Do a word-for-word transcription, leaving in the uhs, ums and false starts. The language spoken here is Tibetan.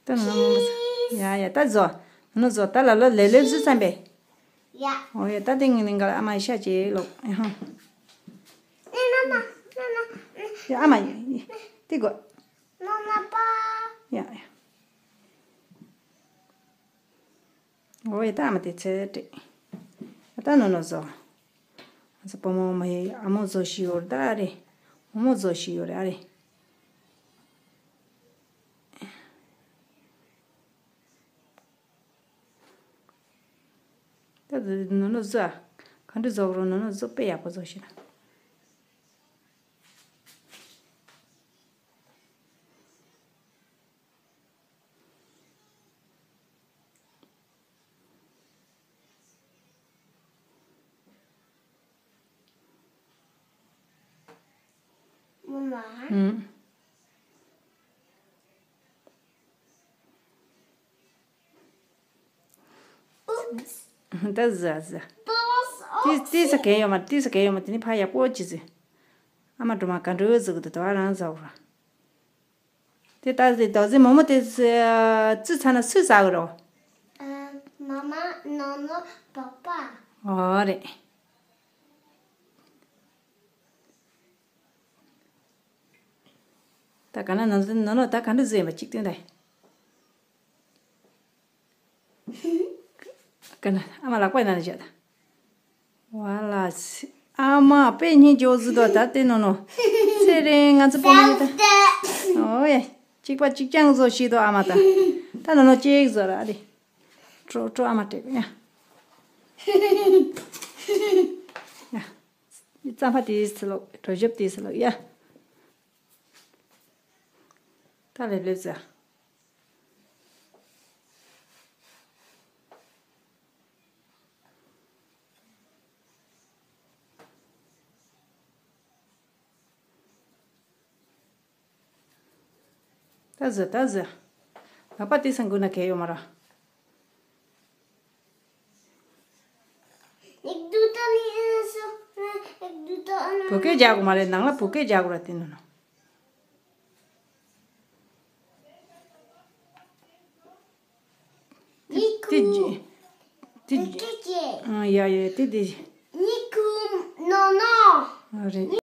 ད་ནོ་ནོ་ཡ་ཡ་ད་བཟོ། ནོ་ནོ་བཟོ། ད་ལ་ལོ་ལེ་ལེ་བཟོས་ཙམ་པས། ཡ། ཨོ་ཡ་ད་དེ་ངི་ནི་འགལ་ཨ་མ་ཤ་ཅེ་ལོ། ཨེ་ཧང་། ཨེ་ན་ན་ན་ན། ཡ་ཨ་མ་ཡ་ཡ་དེ་གོ། ན་ན་པ། ཡ་ཡ། ཨོ་ཡ་ད་ཨ་མ་དེ་ཚེ་ཏྲེ། ད་ནོ་ནོ་བཟོ། ང་ཚོ་བུ་མོ་མ་ཡི་ཨ་མོ་བཟོ་ཤི་ཡོད་རེད་ད་ཨ་རེ། བུ་མོ་བཟོ་ཤི་ཡོད་རེད་ཨ་རེ། ད་ནོ་ནོ་བཟོ་ཨ། ག་འདྲ་བཟོ་རོགས་ནོ་ནོ་བཟོ་དཔེ་ཡག་པོ་བཟོ་ཤི་ན། ཨུམ། ད་ཟ་ཟ། ཏི་ཏི་ས་གས་ཡོད་མ་ཏི་ས་གས་ཡོད་མ་དེ་ནི་ཕ་ཡག་པོ་ཅི་ཟེ། ཨ་མ་སྒྲོལ་མ་ག་འགྲོ་ཟེར་གི་འདུག་ད་རང་ཟ་བ། དེ་ད་ཟེ་ད་ཟེ་མོ་མོ་དེ་ཟེ་བཙུགས་ཚར་ན་སུས་ཟ་གི་རོ། ཨ། མ་མ་ནོ་ནོ་པ་པ། ཨོ་རེད། ད་ག་ན་ནོ་ནོ་ནོ་ད་ག་འདྲ་ཟེ་ཡིན་པ་གཅིག་སྟོན་ད། ཀ་ན་ཨ་མ་ལག་པ་ཡིན་ན་བཞག་ད། ཝ་ལ་སི། ཨ་མ་དཔེ་སྙིང་རྗེ་བོ་ཟིག་འདུག་ད་ལྟའི་ནོ་ནོ། ཚེ་རིང་ང་ཚོ་བུ་མོ་ཡོད་ད། ཨོ་ཡ། གཅིག་པ་གཅིག་རྐྱང་བཟོ་ཤེས་འདུག་ཨ་མ་ད། ད་ནོ་ནོ་གཅིག་བཟོ་ར་ཨ་རེ། སྤྲོ་སྤྲོ་ཨ་མ་སྤྲད་ཡ། ཡ། རྩམ་པ་དེའི་སི་ལོག་གྲོ་ཞིབ་དེའི་སི་ལོག་ཡ། ད་ལེབ་ལེབ་ཟ། ད་ཟ་ད་ཟ། ལག་པ་དེ་སང་དགོས་ན་གལ་ཡོད་མ་ར། བུ་སྐད་རྒྱག་དགོས་མ་རེད་ནང་ལ་བུ་སྐད་རྒྱག་དགོས་ར་དེ་ནོ་ནོ། དེ་དེ་དེ་ཨ་ཡ་ཡ་དེ་དེ། ཨ་རེད།